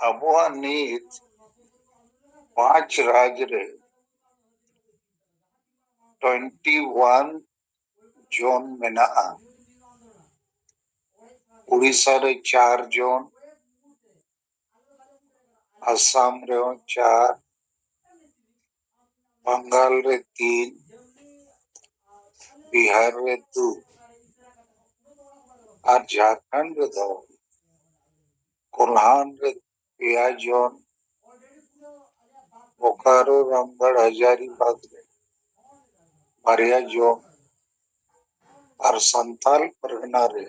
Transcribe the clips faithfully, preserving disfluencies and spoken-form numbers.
ᱟᱵᱚᱣᱟᱜ ᱱᱤᱛ ᱯᱟᱸᱪ ᱨᱟᱡᱽ ᱨᱮ ᱴᱩᱭᱮᱱᱴᱤ ᱳᱣᱟᱱ ᱡᱳᱱ ᱢᱮᱱᱟᱜᱼᱟ᱾ ᱩᱲᱤᱥᱥᱟ ᱨᱮ ᱪᱟᱨ ᱡᱳᱱ, ᱟᱥᱟᱢ ᱨᱮᱦᱚᱸ ᱪᱟᱨ, ᱵᱟᱝᱜᱟᱞ ᱨᱮ ᱛᱤᱱ, ᱵᱤᱦᱟᱨ ᱨᱮ ᱫᱩ, ᱟᱨ ᱡᱷᱟᱲᱠᱷᱚᱸᱰ ᱨᱮᱫᱚ ᱠᱳᱞᱦᱟᱱ ᱨᱮ ᱯᱮᱭᱟ ᱡᱳᱱ, ᱵᱳᱠᱟᱨᱳ, ᱨᱟᱢᱜᱟᱲ, ᱦᱟᱡᱟᱨᱤᱵᱟᱜᱽ ᱨᱮ ᱵᱟᱨᱭᱟ ᱡᱳᱱ, ᱟᱨ ᱥᱟᱱᱛᱟᱞ ᱯᱟᱨᱜᱟᱱᱟ ᱨᱮ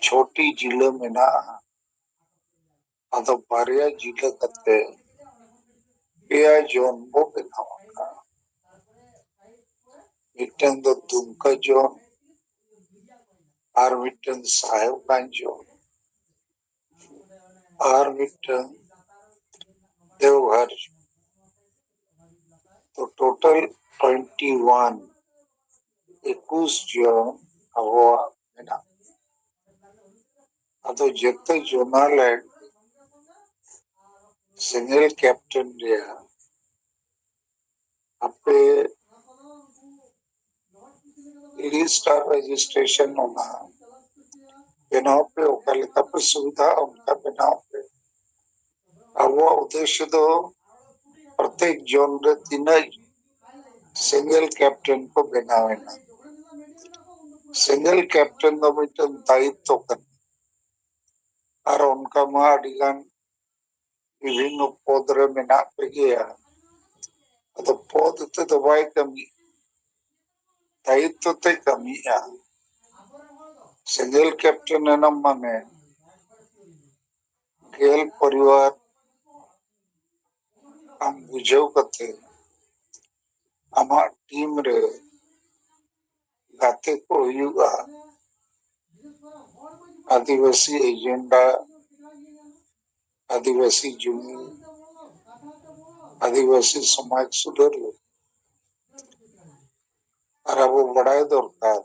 ᱪᱷᱚᱴᱤ ᱡᱤᱞᱟᱹ ᱢᱮᱱᱟᱜᱼᱟ᱾ ᱟᱫᱚ ᱵᱟᱨᱭᱟ ᱡᱤᱞᱟᱹ ᱠᱟᱛᱮ ᱯᱮᱭᱟ ᱡᱳᱱ ᱵᱚ ᱵᱮᱱᱟᱣ ᱟᱠᱟᱫᱼᱟ᱾ ᱢᱤᱫᱴᱟᱝ ᱫᱚ ᱫᱩᱢᱠᱟ ᱡᱳᱱ, ᱟᱨ ᱢᱤᱫᱴᱟᱝ ᱥᱟᱦᱮᱵᱽᱜᱚᱸᱡᱽ ᱡᱳᱱ, ᱟᱨ ᱢᱤᱫᱴᱟᱝ ᱫᱮᱣᱜᱷᱚᱨ ᱡᱳᱱ᱾ ᱛᱚ ᱴᱳᱴᱟᱞ ᱴᱩᱭᱮᱱᱴᱤ ᱳᱣᱟᱱ, ᱮᱠᱩᱥ ᱡᱳᱱ ᱟᱵᱚᱣᱟᱜ ᱢᱮᱱᱟᱜᱼᱟ᱾ ᱟᱫᱚ ᱡᱚᱛᱚ ᱡᱳᱱᱟᱞ ᱥᱮᱸᱜᱮᱞ ᱠᱮᱯᱴᱮᱱ ᱨᱮᱭᱟᱜ ᱟᱯᱮ ᱞᱤᱥᱴ ᱟᱨ ᱨᱮᱡᱤᱥᱴᱨᱮᱥᱚᱱ ᱚᱱᱟ ᱵᱮᱱᱟᱣ ᱯᱮ, ᱚᱠᱟ ᱞᱮᱠᱟ ᱯᱮ ᱥᱩᱵᱤᱫᱷᱟ ᱚᱱᱠᱟ ᱵᱮᱱᱟᱣ ᱯᱮ᱾ ᱟᱵᱚᱣᱟᱜ ᱩᱫᱽᱫᱮᱥᱥᱚ ᱫᱚ ᱯᱨᱚᱛᱮᱠ ᱡᱳᱱ ᱨᱮ ᱛᱤᱱᱟᱹᱜ ᱥᱮᱸᱜᱮᱞ ᱠᱮᱯᱴᱮᱱ ᱠᱚ ᱵᱮᱱᱟᱣ ᱮᱱᱟ᱾ ᱥᱮᱸᱜᱮᱞ ᱠᱮᱯᱴᱮᱱ ᱫᱚ ᱢᱤᱫᱴᱟᱝ ᱫᱟᱭᱤᱛᱛᱚ ᱠᱟᱱᱟ᱾ ᱟᱨ ᱚᱱᱠᱟ ᱢᱟ ᱟᱹᱰᱤ ᱜᱟᱱ ᱵᱤᱵᱷᱤᱱᱱᱚ ᱯᱚᱫᱽ ᱨᱮ ᱢᱮᱱᱟᱜ ᱯᱮ ᱜᱮᱭᱟ᱾ ᱟᱫᱚ ᱯᱚᱫᱽ ᱛᱮᱫᱚ ᱵᱟᱭ ᱠᱟᱹᱢᱤ, ᱫᱟᱭᱤᱛᱛᱚ ᱛᱮ ᱠᱟᱹᱢᱤᱜᱼᱟ᱾ ᱥᱮᱸᱜᱮᱞ ᱠᱮᱯᱴᱮᱱ ᱮᱱᱟᱢ ᱢᱟᱱᱮ ᱜᱮᱞ ᱯᱚᱨᱤᱵᱟᱨ ᱟᱢ ᱵᱩᱡᱷᱟᱹᱣ ᱠᱟᱛᱮ ᱟᱢᱟᱜ ᱴᱤᱢ ᱨᱮ ᱜᱟᱛᱮ ᱠᱚ ᱦᱩᱭᱩᱜᱼᱟ᱾ ᱟᱹᱫᱤᱵᱟᱹᱥᱤ ᱮᱡᱮᱱᱰᱟ, ᱟᱹᱫᱤᱵᱟᱹᱥᱤ ᱡᱩᱢᱤ, ᱟᱹᱫᱤᱵᱟᱹᱥᱤ ᱥᱚᱢᱟᱡᱽ ᱥᱩᱫᱷᱟᱹᱨ ᱞᱟᱹᱜᱤᱫ᱾ ᱟᱨ ᱟᱵᱚ ᱵᱟᱲᱟᱭ ᱫᱚᱨᱠᱟᱨ,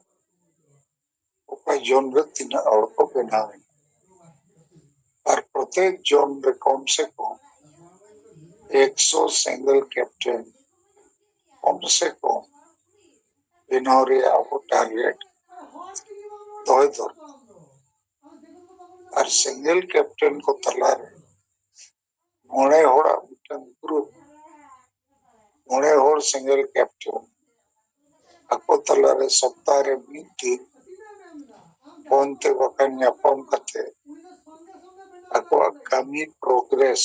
ᱚᱠᱟ ᱡᱳᱱ ᱨᱮ ᱛᱤᱱᱟᱹᱜ ᱦᱚᱲ ᱠᱚ ᱵᱮᱱᱟᱣ ᱮᱱᱟ᱾ ᱟᱨ ᱯᱨᱚᱛᱮᱠ ᱡᱚᱱ ᱨᱮ ᱠᱚᱢ ᱥᱮ ᱠᱚᱢ ᱮᱠᱥᱚ ᱥᱮᱸᱜᱮᱞ ᱠᱮᱯᱴᱮᱱ ᱠᱚᱢ ᱥᱮ ᱠᱚᱢ ᱵᱮᱱᱟᱣ ᱨᱮᱭᱟᱜ ᱟᱵᱚ ᱴᱟᱨᱜᱮᱴ ᱫᱚᱦᱚᱭ ᱫᱚᱨᱠᱟᱨ᱾ ᱟᱨ ᱥᱮᱸᱜᱮᱞ ᱠᱮᱯᱴᱮᱱ ᱠᱚ ᱛᱟᱞᱟᱨᱮ ᱢᱚᱬᱮ ᱦᱚᱲᱟᱜ ᱢᱤᱫᱴᱟᱝ ᱜᱨᱩᱯ, ᱢᱚᱬᱮ ᱦᱚᱲ ᱥᱮᱸᱜᱮᱞ ᱠᱮᱯᱴᱮᱱ ᱟᱠᱚ ᱛᱟᱞᱟᱨᱮ ᱥᱚᱯᱛᱟᱦᱚ ᱨᱮ ᱢᱤᱫ ᱫᱤᱱ ᱯᱷᱳᱱ ᱛᱮ ᱵᱟᱠᱷᱟᱱ ᱧᱟᱯᱟᱢ ᱠᱟᱛᱮ ᱟᱠᱚᱣᱟᱜ ᱠᱟᱹᱢᱤ ᱯᱨᱚᱜᱨᱮᱥ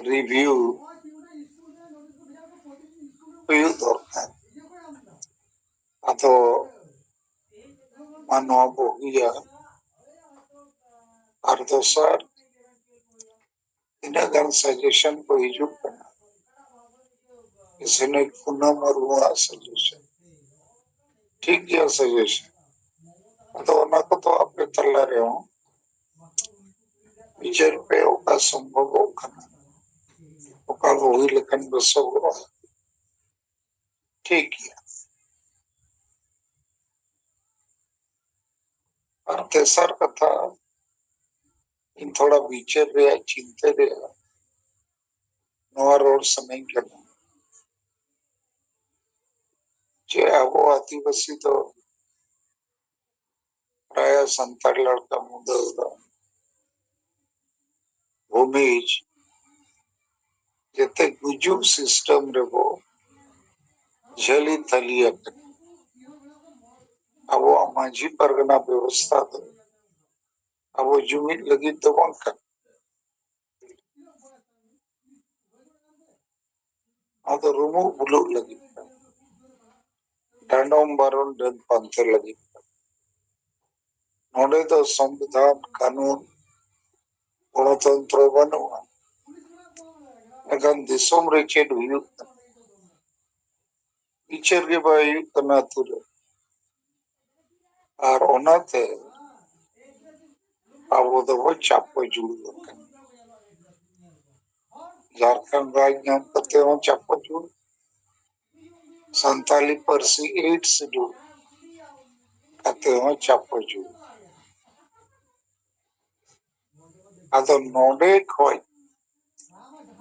ᱨᱤᱵᱷᱤᱭᱩ ᱦᱩᱭᱩᱜ ᱫᱚᱨᱠᱟᱨ᱾ ᱟᱫᱚ ᱢᱟ ᱱᱚᱣᱟ ᱵᱚ ᱦᱩᱭᱟ᱾ ᱟᱨ ᱫᱚᱥᱟᱨ, ᱛᱤᱱᱟᱹᱜ ᱜᱟᱱ ᱥᱟᱡᱮᱥᱚᱱ ᱠᱚ ᱦᱤᱡᱩᱜ ᱠᱟᱱᱟ, ᱥᱮᱱᱮᱴ ᱯᱩᱱᱟᱹᱢ ᱢᱩᱨᱢᱩᱣᱟᱜ ᱥᱟᱡᱮᱥᱚᱱ, ᱴᱷᱤᱠ ᱜᱮᱭᱟ ᱥᱟᱡᱮᱥᱚᱱ᱾ ᱟᱫᱚ ᱚᱱᱟ ᱠᱚᱫᱚ ᱟᱯᱮ ᱛᱟᱞᱟ ᱨᱮᱦᱚᱸ ᱵᱤᱪᱟᱹᱨ ᱯᱮ, ᱚᱠᱟ ᱥᱚᱢᱵᱷᱚᱵᱚᱜ ᱠᱟᱱᱟ, ᱚᱠᱟ ᱠᱚ ᱦᱩᱭ ᱞᱮᱠᱷᱟᱱ ᱵᱮᱥᱚᱜᱚᱜᱼᱟ᱾ ᱴᱷᱤᱠ ᱜᱮᱭᱟ᱾ ᱟᱨ ᱛᱮᱥᱟᱨ ᱠᱟᱛᱷᱟ, ᱤᱧ ᱛᱷᱚᱲᱟ ᱵᱤᱪᱟᱹᱨ ᱨᱮᱭᱟᱜ, ᱪᱤᱱᱛᱟᱹ ᱨᱮᱭᱟᱜ ᱱᱚᱣᱟ ᱨᱚᱲ ᱥᱟᱱᱟᱧ ᱠᱟᱱᱟ ᱡᱮ ᱟᱵᱚ ᱟᱹᱫᱤᱵᱟᱹᱥᱤ ᱫᱚ ᱯᱨᱟᱭ ᱥᱟᱱᱛᱟᱲ ᱞᱮᱠᱟ ᱢᱩᱫᱟᱹ ᱫᱚ ᱵᱷᱩᱢᱤᱡᱽ ᱡᱟᱛᱮ ᱜᱩᱡᱩᱜ ᱥᱤᱥᱴᱮᱢ ᱨᱮᱵᱚ ᱡᱷᱟᱹᱞᱤ ᱛᱷᱟᱹᱞᱤ ᱟᱠᱟᱱᱟ᱾ ᱟᱵᱚᱣᱟᱜ ᱢᱟᱹᱡᱷᱤ ᱯᱟᱨᱜᱟᱱᱟ ᱵᱮᱵᱚᱥᱛᱷᱟ ᱫᱚ ᱟᱵᱚ ᱡᱩᱢᱤᱫ ᱞᱟᱹᱜᱤᱫ ᱫᱚ ᱵᱟᱝ ᱠᱟᱱᱟ᱾ ᱟᱫᱚ ᱨᱩᱢᱩᱜ ᱵᱩᱞᱩᱜ ᱞᱟᱹᱜᱤᱫ ᱠᱟᱱᱟ, ᱰᱟᱸᱰᱚᱢ ᱵᱟᱨᱚᱱ ᱰᱟᱹᱱ ᱯᱟᱱᱛᱮ ᱞᱟᱹᱜᱤᱫ ᱠᱟᱱᱟ᱾ ᱱᱚᱰᱮ ᱫᱚ ᱥᱚᱝᱵᱤᱫᱷᱟᱱ, ᱠᱟᱹᱱᱩᱱ, ᱜᱚᱱᱚᱛᱚᱱᱛᱨᱚ ᱵᱟᱹᱱᱩᱜᱼᱟ᱾ ᱮᱱᱠᱷᱟᱱ ᱫᱤᱥᱚᱢ ᱨᱮ ᱪᱮᱫ ᱦᱩᱭᱩᱜ ᱠᱟᱱᱟ? ᱵᱤᱪᱟᱹᱨ ᱜᱮ ᱵᱟᱭ ᱦᱩᱭᱩᱜ ᱠᱟᱱᱟ ᱟᱹᱛᱩ ᱨᱮ᱾ ᱟᱨ ᱚᱱᱟᱛᱮ ᱟᱵᱚ ᱫᱚᱵᱚ ᱪᱟᱯᱚ ᱡᱩᱲᱩ ᱟᱠᱟᱱᱟ᱾ ᱡᱷᱟᱲᱠᱷᱚᱸᱰ ᱨᱟᱡᱽ ᱧᱟᱢ ᱠᱟᱛᱮ ᱦᱚᱸ ᱪᱟᱯᱚ ᱡᱩᱲᱩ, ᱥᱟᱱᱛᱟᱞᱤ ᱯᱟᱹᱨᱥᱤ ᱮᱭᱤᱴ ᱥᱤᱰᱩᱞ ᱠᱟᱛᱮ ᱦᱚᱸ ᱪᱟᱯᱚ ᱡᱩᱲᱩ᱾ ᱟᱫᱚ ᱱᱚᱰᱮ ᱠᱷᱚᱡ,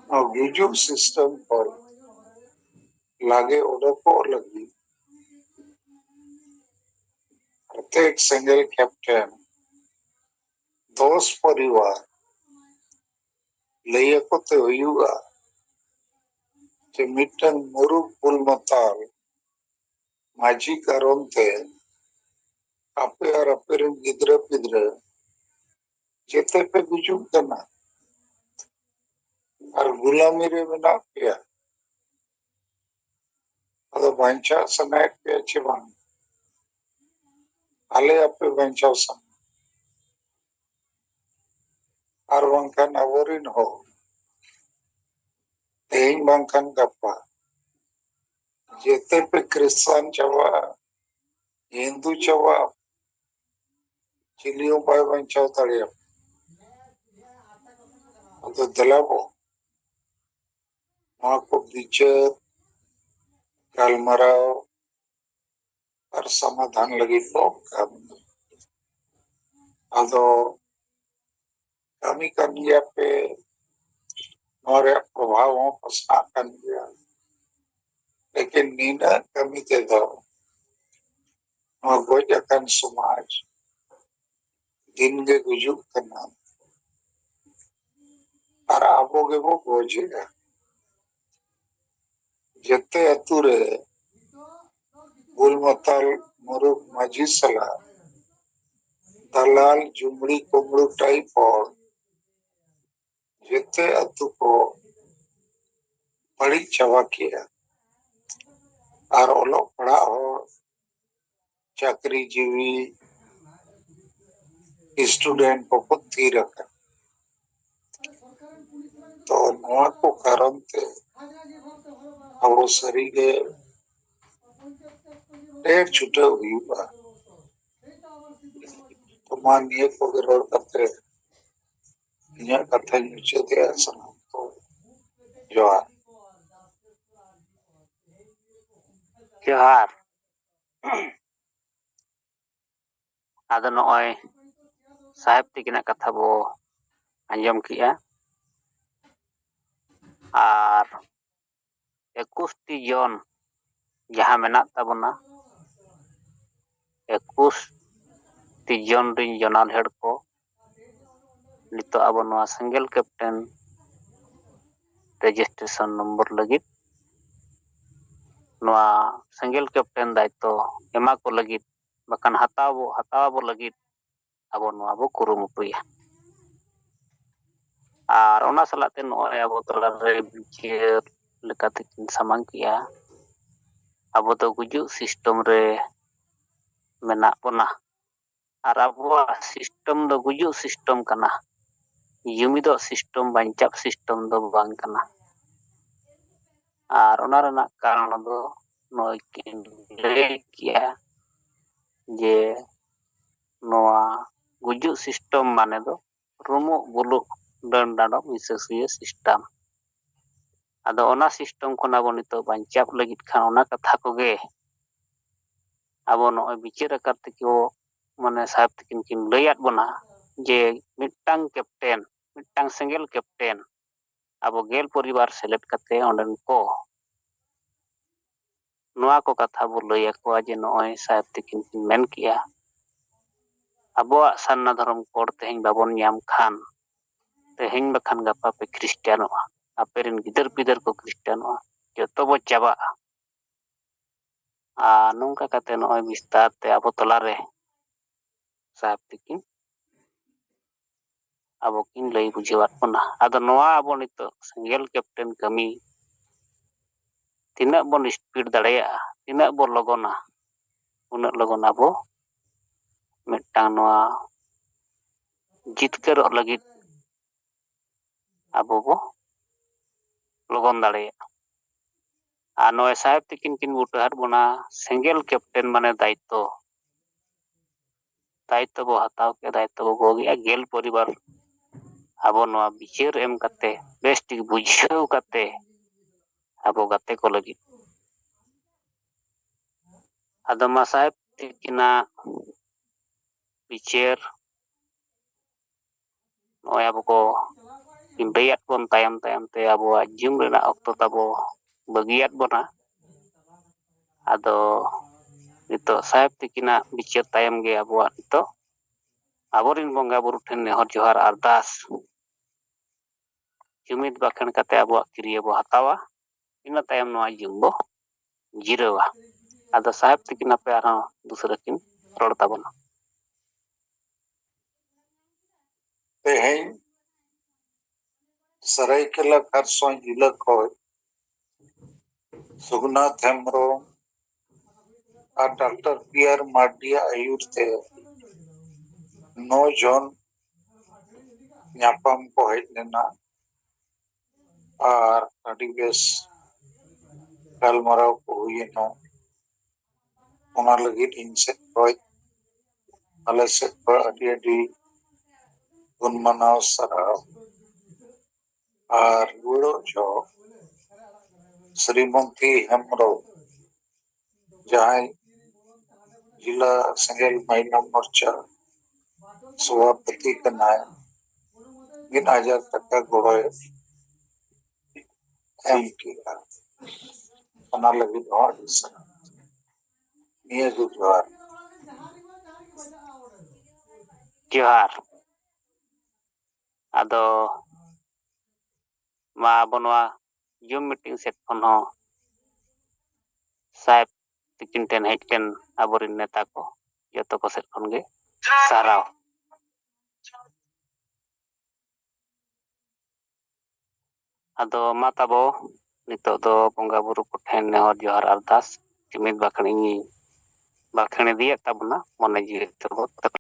ᱱᱚᱣᱟ ᱜᱩᱡᱩᱜ system ᱠᱷᱚᱡ ᱞᱟᱜᱮ ᱚᱰᱚᱠᱚᱜ ᱞᱟᱹᱜᱤᱫ ᱯᱨᱚᱛᱮᱠ ᱥᱮᱸᱜᱮᱞ captain ᱫᱚᱥ ᱯᱚᱨᱤᱵᱟᱨ ᱞᱟᱹᱭ ᱟᱠᱚ ᱛᱮ ᱦᱩᱭᱩᱜᱼᱟ ᱡᱮ ᱢᱤᱫᱴᱟᱝ ᱢᱩᱨᱩᱠ ᱵᱩᱞ ᱢᱟᱛᱟᱞ ᱢᱟᱹᱡᱷᱤ ᱠᱟᱨᱚᱱ ᱛᱮ ᱟᱯᱮ ᱟᱨ ᱟᱯᱮ ᱨᱮᱱ ᱜᱤᱫᱽᱨᱟᱹ ᱯᱤᱫᱽᱨᱟᱹ ᱡᱮᱛᱮ ᱯᱮ ᱜᱩᱡᱩᱜ ᱠᱟᱱᱟ ᱟᱨ ᱜᱩᱞᱟᱢᱤ ᱨᱮ ᱢᱮᱱᱟᱜ ᱯᱮᱭᱟ᱾ ᱟᱫᱚ ᱵᱟᱧᱪᱟᱣ ᱥᱟᱱᱟᱭᱮᱫ ᱯᱮᱭᱟ ᱪᱮ ᱵᱟᱝ? ᱟᱞᱮ ᱟᱯᱮ ᱵᱟᱧᱪᱟᱣ ᱥᱟᱱᱟ, ᱟᱨ ᱵᱟᱝᱠᱷᱟᱱ ᱟᱵᱚᱨᱮᱱ ᱦᱚᱲ ᱛᱮᱦᱮᱧ ᱵᱟᱝᱠᱷᱟᱱ ᱜᱟᱯᱟ ᱡᱮᱛᱮ ᱯᱮ ᱠᱷᱨᱤᱥᱴᱟᱱ ᱪᱟᱵᱟᱜᱼᱟ, ᱦᱤᱱᱫᱩ ᱪᱟᱵᱟᱜᱼᱟ, ᱪᱤᱞᱤ ᱦᱚᱸ ᱵᱟᱭ ᱵᱟᱧᱪᱟᱣ ᱫᱟᱲᱮᱭᱟᱜᱼᱟ᱾ ᱟᱫᱚ ᱫᱮᱞᱟ ᱵᱚ ᱱᱚᱣᱟ ᱠᱚ ᱵᱤᱪᱟᱹᱨ, ᱜᱟᱞᱢᱟᱨᱟᱣ ᱟᱨ ᱥᱚᱢᱟᱫᱷᱟᱱ ᱞᱟᱹᱜᱤᱫ ᱵᱚ ᱠᱟᱹᱢᱤ᱾ ᱟᱫᱚ ᱠᱟᱹᱢᱤ ᱠᱟᱱ ᱜᱮᱭᱟ ᱯᱮ, ᱱᱚᱣᱟ ᱨᱮᱭᱟᱜ ᱯᱨᱚᱵᱷᱟᱵ ᱦᱚᱸ ᱯᱟᱥᱱᱟᱜ ᱠᱟᱱ ᱜᱮᱭᱟ, ᱞᱮᱠᱤᱱ ᱱᱤᱱᱟᱹᱜ ᱠᱟᱹᱢᱤ ᱛᱮᱫᱚ ᱱᱚᱣᱟ ᱜᱚᱡ ᱟᱠᱟᱱ ᱥᱚᱢᱟᱡᱽ ᱫᱤᱱ ᱜᱮ ᱜᱩᱡᱩᱜ ᱠᱟᱱᱟ᱾ ᱟᱨ ᱟᱵᱚ ᱜᱮᱵᱚ ᱜᱚᱡᱮᱜᱼᱟ᱾ ᱡᱮᱛᱮ ᱟᱹᱛᱩ ᱨᱮ ᱵᱩᱞ ᱢᱟᱛᱟᱞ ᱢᱩᱨᱩᱠ ᱢᱟᱹᱡᱷᱤ ᱥᱟᱞᱟᱜ ᱫᱟᱞᱟᱞ ᱡᱩᱢᱲᱤ ᱠᱩᱢᱲᱩ type ᱦᱚᱲ ᱡᱮᱛᱮ ᱟᱹᱛᱩ ᱠᱚ ᱵᱟᱹᱲᱤᱡ ᱪᱟᱵᱟ ᱠᱮᱜᱼᱟ᱾ ᱟᱨ ᱚᱞᱚᱜ ᱯᱟᱲᱦᱟᱜ ᱦᱚᱲ, ᱪᱟᱹᱠᱨᱤ ᱡᱤᱣᱤ student ᱠᱚᱠᱚ ᱛᱷᱤᱨ ᱟᱠᱟᱱᱟ᱾ ᱛᱚ ᱱᱚᱣᱟ ᱠᱚ ᱠᱟᱨᱚᱱ ᱛᱮ ᱟᱵᱚ ᱥᱟᱹᱨᱤᱜᱮ ᱰᱷᱮᱨ ᱪᱷᱩᱴᱟᱹᱣ ᱦᱩᱭᱩᱜᱼᱟ᱾ ᱛᱚ ᱢᱟ ᱱᱤᱭᱟᱹ ᱠᱚᱜᱮ ᱨᱚᱲ ᱠᱟᱛᱮ ᱤᱧᱟᱹᱜ ᱠᱟᱛᱷᱟᱧ ᱢᱩᱪᱟᱹᱫᱮᱜᱼᱟ᱾ ᱥᱟᱱᱟᱢ ᱠᱚ ᱡᱚᱦᱟᱨ᱾ ᱡᱚᱦᱟᱨ᱾ ᱟᱫᱚ ᱱᱚᱜᱼᱚᱭ ᱥᱟᱦᱮᱵᱽ ᱛᱤᱠᱤᱱᱟᱜ ᱠᱟᱛᱷᱟ ᱵᱚ ᱟᱸᱡᱚᱢ ᱠᱮᱜᱼᱟ᱾ ᱟᱨ ᱮᱠᱩᱥ ᱴᱤ ᱡᱚᱱ ᱡᱟᱦᱟᱸ ᱢᱮᱱᱟᱜ ᱛᱟᱵᱚᱱᱟ, ᱮᱠᱩᱥ ᱴᱤ ᱡᱚᱱ ᱨᱤᱱ ᱡᱚᱱᱟᱞᱦᱮᱲ ᱠᱚ ᱱᱤᱛᱚᱜ ᱟᱵᱚ ᱱᱚᱣᱟ ᱥᱮᱸᱜᱮᱞ ᱠᱮᱯᱴᱮᱱ ᱨᱮᱡᱤᱥᱴᱨᱮᱥᱚᱱ ᱱᱚᱢᱵᱚᱨ ᱞᱟᱹᱜᱤᱫ ᱱᱚᱣᱟ ᱥᱮᱸᱜᱮᱞ ᱠᱮᱯᱴᱮᱱ ᱫᱟᱭᱤᱛᱛᱚ ᱮᱢᱟ ᱠᱚ ᱞᱟᱹᱜᱤᱫ, ᱵᱟᱠᱷᱟᱱ ᱦᱟᱛᱟᱣ ᱵᱚ, ᱦᱟᱛᱟᱣ ᱟᱵᱚ ᱞᱟᱹᱜᱤᱫ ᱟᱵᱚ ᱱᱚᱣᱟ ᱵᱚ ᱠᱩᱨᱩᱢᱩᱴᱩᱭᱟ᱾ ᱟᱨ ᱚᱱᱟ ᱥᱟᱞᱟᱜ ᱛᱮ ᱱᱚᱜᱼᱚᱭ ᱟᱵᱚ ᱛᱟᱞᱟᱨᱮ ᱵᱤᱪᱟᱹᱨ ᱞᱮᱠᱟᱛᱮ ᱠᱤᱱ ᱥᱟᱢᱟᱝ ᱠᱮᱜᱼᱟ, ᱟᱵᱚ ᱫᱚ ᱜᱩᱡᱩᱜ ᱥᱤᱥᱴᱮᱢ ᱨᱮ ᱢᱮᱱᱟᱜ ᱵᱚᱱᱟ᱾ ᱟᱨ ᱟᱵᱚᱣᱟᱜ ᱥᱤᱥᱴᱮᱢ ᱫᱚ ᱜᱩᱡᱩᱜ ᱥᱤᱥᱴᱮᱢ ᱠᱟᱱᱟ, ᱡᱩᱢᱤᱫᱚᱜ ᱥᱤᱥᱴᱮᱢ, ᱵᱟᱧᱪᱟᱜ ᱥᱤᱥᱴᱮᱢ ᱫᱚ ᱵᱟᱝ ᱠᱟᱱᱟ᱾ ᱟᱨ ᱚᱱᱟ ᱨᱮᱱᱟᱜ ᱠᱟᱨᱚᱱ ᱫᱚ ᱱᱚᱜᱼᱚᱭ ᱠᱤᱱ ᱞᱟᱹᱭ ᱠᱮᱜᱼᱟ ᱡᱮ ᱱᱚᱣᱟ ᱜᱩᱡᱩᱜ ᱥᱤᱥᱴᱮᱢ ᱢᱟᱱᱮ ᱫᱚ ᱨᱩᱢᱩᱜ ᱵᱩᱞᱩᱜ, ᱰᱟᱹᱱ ᱰᱟᱸᱰᱚᱢ, ᱦᱤᱥᱟᱹ ᱥᱩᱭᱟᱹ ᱥᱤᱥᱴᱮᱢ᱾ ᱟᱫᱚ ᱚᱱᱟ ᱥᱤᱥᱴᱮᱢ ᱠᱷᱚᱱ ᱟᱵᱚ ᱱᱤᱛᱚᱜ ᱵᱟᱧᱪᱟᱣ ᱞᱟᱹᱜᱤᱫ ᱠᱷᱟᱱ ᱚᱱᱟ ᱠᱟᱛᱷᱟ ᱠᱚᱜᱮ ᱟᱵᱚ ᱱᱚᱜᱼᱚᱭ ᱵᱤᱪᱟᱹᱨ ᱟᱠᱟᱫ ᱛᱮᱠᱚ, ᱢᱟᱱᱮ ᱥᱟᱦᱮᱵᱽ ᱛᱟᱹᱠᱤᱱ ᱠᱤᱱ ᱞᱟᱹᱭᱟᱫ ᱵᱚᱱᱟ ᱡᱮ ᱢᱤᱫᱴᱟᱝ ᱠᱮᱯᱴᱮᱱ, ᱢᱤᱫᱴᱟᱝ ᱥᱮᱸᱜᱮᱞ ᱠᱮᱯᱴᱮᱱ ᱟᱵᱚ ᱜᱮᱞ ᱯᱚᱨᱤᱵᱟᱨ ᱥᱮᱞᱮᱫ ᱠᱟᱛᱮ ᱚᱸᱰᱮᱱ ᱠᱚ ᱱᱚᱣᱟ ᱠᱚ ᱠᱟᱛᱷᱟ ᱵᱚ ᱞᱟᱹᱭ ᱟᱠᱚᱣᱟ ᱡᱮ ᱱᱚᱜᱼᱚᱭ ᱥᱟᱦᱮᱵᱽ ᱛᱟᱹᱠᱤᱱ ᱠᱤᱱ ᱢᱮᱱ ᱠᱮᱜᱼᱟ, ᱟᱵᱚᱣᱟᱜ ᱥᱟᱨᱱᱟ ᱫᱷᱚᱨᱚᱢ ᱠᱳᱰ ᱛᱮᱦᱮᱧ ᱵᱟᱵᱚᱱ ᱧᱟᱢ ᱠᱷᱟᱱ, ᱛᱮᱦᱮᱧ ᱵᱟᱠᱷᱟᱱ ᱜᱟᱯᱟ ᱯᱮ ᱠᱷᱨᱤᱥᱴᱟᱱᱚᱜᱼᱟ, ᱟᱯᱮ ᱨᱮᱱ ᱜᱤᱫᱟᱹᱨ ᱯᱤᱫᱟᱹᱨ ᱠᱚ ᱠᱷᱨᱤᱥᱴᱟᱱᱚᱜᱼᱟ, ᱡᱚᱛᱚ ᱵᱚ ᱪᱟᱵᱟᱜᱼᱟ᱾ ᱟᱨ ᱱᱚᱝᱠᱟ ᱠᱟᱛᱮ ᱱᱚᱜᱼᱚᱭ ᱵᱤᱥᱛᱟᱨ ᱛᱮ ᱟᱵᱚ ᱛᱟᱞᱟᱨᱮ ᱥᱟᱦᱮᱵᱽ ᱛᱟᱹᱠᱤᱱ ᱟᱵᱚ ᱠᱤᱱ ᱞᱟᱹᱭ ᱵᱩᱡᱷᱟᱹᱣᱟᱫ ᱵᱚᱱᱟ᱾ ᱟᱫᱚ ᱱᱚᱣᱟ ᱟᱵᱚ ᱱᱤᱛᱚᱜ ᱥᱮᱸᱜᱮᱞ ᱠᱮᱯᱴᱮᱱ ᱠᱟᱹᱢᱤ ᱛᱤᱱᱟᱹᱜ ᱵᱚᱱ ᱥᱯᱤᱰ ᱫᱟᱲᱮᱭᱟᱜᱼᱟ, ᱛᱤᱱᱟᱹᱜ ᱵᱚᱱ ᱞᱚᱜᱚᱱᱟ, ᱩᱱᱟᱹᱜ ᱞᱚᱜᱚᱱ ᱟᱵᱚ ᱢᱤᱫᱴᱟᱝ ᱱᱚᱣᱟ ᱡᱤᱛᱠᱟᱹᱨᱚᱜ ᱞᱟᱹᱜᱤᱫ ᱟᱵᱚ ᱵᱚ ᱞᱚᱜᱚᱱ ᱫᱟᱲᱮᱭᱟᱜᱼᱟ᱾ ᱟᱨ ᱱᱚᱜᱼᱚᱭ ᱥᱟᱦᱮᱵᱽ ᱛᱤᱠᱤᱱ ᱠᱤᱱ ᱵᱩᱴᱟᱹ ᱟᱫ ᱵᱚᱱᱟ, ᱥᱮᱸᱜᱮᱞ ᱠᱮᱯᱴᱮᱱ ᱢᱟᱱᱮ ᱫᱟᱭᱤᱛᱛᱚ᱾ ᱫᱟᱭᱤᱛᱛᱚ ᱵᱚ ᱦᱟᱛᱟᱣ ᱠᱮᱫᱟ, ᱫᱟᱭᱤᱛᱛᱚ ᱵᱚ ᱜᱚᱜᱮᱜᱼᱟ᱾ ᱜᱮᱞ ᱯᱚᱨᱤᱵᱟᱨ ᱟᱵᱚ ᱱᱚᱣᱟ ᱵᱤᱪᱟᱹᱨ ᱮᱢ ᱠᱟᱛᱮ, ᱵᱮᱥ ᱴᱷᱤᱠ ᱵᱩᱡᱷᱟᱹᱣ ᱠᱟᱛᱮ ᱟᱵᱚ ᱜᱟᱛᱮ ᱠᱚ ᱞᱟᱹᱜᱤᱫ᱾ ᱟᱫᱚ ᱢᱟ ᱥᱟᱦᱮᱵᱽ ᱛᱤᱠᱤᱱᱟᱜ ᱵᱤᱪᱟᱹᱨ ᱱᱚᱜᱼᱚᱭ ᱟᱵᱚ ᱠᱚ ᱞᱟᱹᱭᱟᱫ ᱵᱚᱱ ᱛᱟᱭᱚᱢ ᱛᱟᱭᱚᱢ ᱛᱮ ᱟᱵᱚᱣᱟᱜ ᱡᱤᱢ ᱨᱮᱱᱟᱜ ᱚᱠᱛᱚ ᱛᱟᱵᱚ ᱵᱟᱹᱜᱤᱭᱟᱫ ᱵᱚᱱᱟ᱾ ᱟᱫᱚ ᱱᱤᱛᱚᱜ ᱥᱟᱦᱮᱵᱽ ᱛᱤᱠᱤᱱᱟᱜ ᱵᱤᱪᱟᱹᱨ ᱛᱟᱭᱚᱢ ᱜᱮ ᱟᱵᱚᱣᱟᱜ ᱱᱤᱛᱚᱜ ᱟᱵᱚᱨᱮᱱ ᱵᱚᱸᱜᱟ ᱵᱩᱨᱩ ᱴᱷᱮᱱ ᱱᱮᱦᱚᱨ ᱡᱚᱦᱟᱨ ᱟᱨᱫᱟᱥ ᱡᱩᱢᱤᱫ ᱵᱟᱠᱷᱮᱬ ᱠᱟᱛᱮ ᱟᱵᱚᱣᱟᱜ ᱠᱤᱨᱭᱟᱹ ᱵᱚ ᱦᱟᱛᱟᱣᱟ᱾ ᱤᱱᱟᱹ ᱛᱟᱭᱚᱢ ᱱᱚᱣᱟ ᱡᱩᱢ ᱵᱚ ᱡᱤᱨᱟᱹᱣᱟ᱾ ᱟᱫᱚ ᱥᱟᱦᱮᱵᱽ ᱛᱤᱠᱤᱱ ᱟᱯᱮ ᱟᱨᱦᱚᱸ ᱫᱩᱥᱨᱟᱹ ᱠᱤᱱ ᱨᱚᱲ ᱛᱟᱵᱚᱱᱟ᱾ ᱛᱮᱦᱮᱧ ᱥᱟᱹᱨᱟᱹᱭᱠᱮᱞᱟ ᱠᱷᱟᱨᱥᱚᱶᱟ ᱡᱤᱞᱟᱹ ᱠᱷᱚᱱ ᱥᱩᱜᱩᱱᱟᱛᱷ ᱦᱮᱢᱵᱨᱚᱢ ᱟᱨ ᱰᱟᱠᱛᱟᱨ ᱯᱤ ᱟᱨ ᱢᱟᱨᱰᱤᱭᱟᱜ ᱟᱹᱭᱩᱨ ᱛᱮ ᱱᱚ ᱡᱚᱱ ᱧᱟᱯᱟᱢ ᱠᱚ ᱦᱮᱡ ᱞᱮᱱᱟ ᱟᱨ ᱟᱹᱰᱤ ᱵᱮᱥ ᱜᱟᱞᱢᱟᱨᱟᱣ ᱠᱚ ᱦᱩᱭᱮᱱᱟ᱾ ᱚᱱᱟ ᱞᱟᱹᱜᱤᱫ ᱤᱧ ᱥᱮᱫ ᱠᱷᱚᱱ, ᱟᱞᱮ ᱥᱮᱫ ᱠᱷᱚᱱ ᱟᱹᱰᱤ ᱟᱹᱰᱤ ᱜᱩᱱ ᱢᱟᱱᱟᱣ ᱥᱟᱨᱦᱟᱣ᱾ ᱟᱨ ᱨᱩᱣᱟᱹᱲᱚᱜ ᱡᱚᱦᱚᱜ ᱥᱨᱤᱢᱚᱱᱛᱤ ᱦᱮᱢᱵᱨᱚᱢ, ᱡᱟᱦᱟᱸᱭ ᱡᱤᱞᱟ ᱥᱮᱸᱜᱮᱞ ᱢᱟᱦᱤᱞᱟ ᱢᱳᱨᱪᱟ ᱥᱚᱵᱷᱟᱯᱚᱛᱤ ᱠᱟᱱᱟᱭ, ᱢᱤᱫ ᱦᱟᱡᱟᱨ ᱴᱟᱠᱟ ᱜᱚᱲᱚᱭ ᱮᱢ ᱠᱮᱜᱼᱟ᱾ ᱚᱱᱟ ᱞᱟᱹᱜᱤᱫ ᱦᱚᱸ ᱟᱹᱰᱤ ᱥᱟᱨᱦᱟᱣ᱾ ᱱᱤᱭᱟᱹ ᱜᱮ ᱡᱚᱦᱟᱨ᱾ ᱡᱚᱦᱟᱨ᱾ ᱟᱫᱚ ᱢᱟ ᱟᱵᱚ ᱱᱚᱣᱟ ᱡᱩᱢ ᱢᱤᱴᱤᱝ ᱥᱮᱫ ᱠᱷᱚᱱ ᱦᱚᱸ ᱥᱟᱦᱮᱵᱽ ᱛᱤᱠᱤᱱ ᱴᱷᱮᱱ ᱦᱮᱡ ᱞᱮᱱ ᱟᱵᱚᱨᱮᱱ ᱱᱮᱛᱟ ᱠᱚ ᱡᱚᱛᱚ ᱠᱚ ᱥᱮᱫ ᱠᱷᱚᱱ ᱜᱮ ᱥᱟᱨᱦᱟᱣ᱾ ᱟᱫᱚ ᱢᱟ ᱛᱟᱵᱚ ᱱᱤᱛᱚᱜ ᱫᱚ ᱵᱚᱸᱜᱟ ᱵᱩᱨᱩ ᱠᱚᱴᱷᱮᱱ ᱱᱮᱦᱚᱨ ᱡᱚᱦᱟᱨ ᱟᱨᱫᱟᱥ ᱡᱩᱢᱤᱫ ᱵᱟᱠᱷᱮᱬ ᱤᱧ ᱵᱟᱠᱷᱮᱬ ᱤᱫᱤᱭᱮᱫ ᱛᱟᱵᱚᱱᱟ, ᱢᱚᱱᱮ ᱡᱤᱣᱤ ᱛᱮᱵᱚ